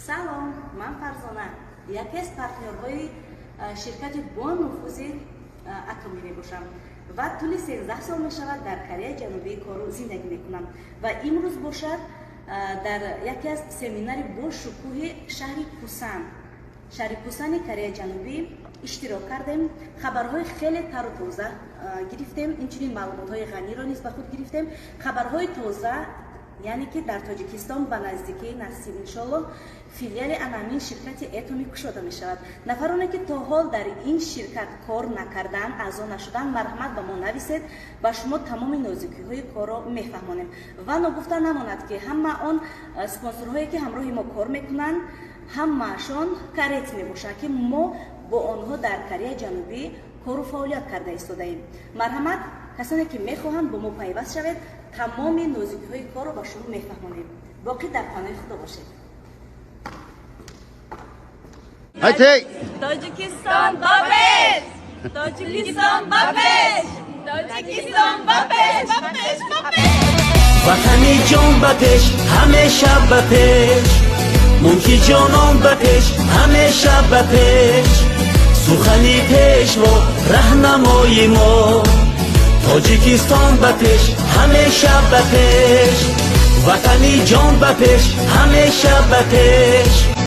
Салом, ман Фарзона, яке аз партнёрҳои ширкати бонуфузи Атомӣ мебошам ва тӯли 13 сол мешавад, дар Кореяи Ҷанубӣ кору зиндагӣ мекунам. Ва имрӯз бошад, дар яке аз семинари бошукӯҳи шаҳри Пусан, шаҳри Пусани Кореяи Ҷанубӣ иштирок кардем. Хабарҳои хеле тару тоза гирифтем, инчунин маълумотҳои ғаниро низ ба худ гирифтем. Хабарҳои тоза, яъне ки дар Тоҷикистон ба наздикии насиб, иншоллоҳ, филиали анамин ширкати Этоми кушода мешавад. Нафароне, ки то ҳол дар ин ширкат кор накарданд, аъзо нашуданд, марҳамат, ба мо нависед, ба шумо тамоми нозукиҳои корро мефаҳмонем. Ва ногуфта намонад, ки ҳама он спонсорҳое, ки ҳамроҳи мо кор мекунанд, ҳамаашон кореец мебошанд, ки мо бо онҳо дар Кореяи Ҷанубӣ кору фаъолият карда истодаем. Марҳамат, касоне, ки мехоҳанд, бо мо пайваст шавед, тамоми нозукиҳои корро ба шумо мефаҳмонем. Боқӣ дар паноҳи Худо бошед. 화이팅! Тоҷикистон ба пеш! Тоҷикистон ба пеш! Тоҷикистон ба пеш! Ба пеш! Ба пеш! Ватани ҷон, ба пеш, ҳамеша ба пеш, мулки ҷонон, ба пеш, ҳамеша ба пеш. Сухани Пешво раҳнамои мо. Тоҷикистон ба пеш, ҳамеша ба пеш, ватани ҷон, ба пеш, ҳамеша ба пеш.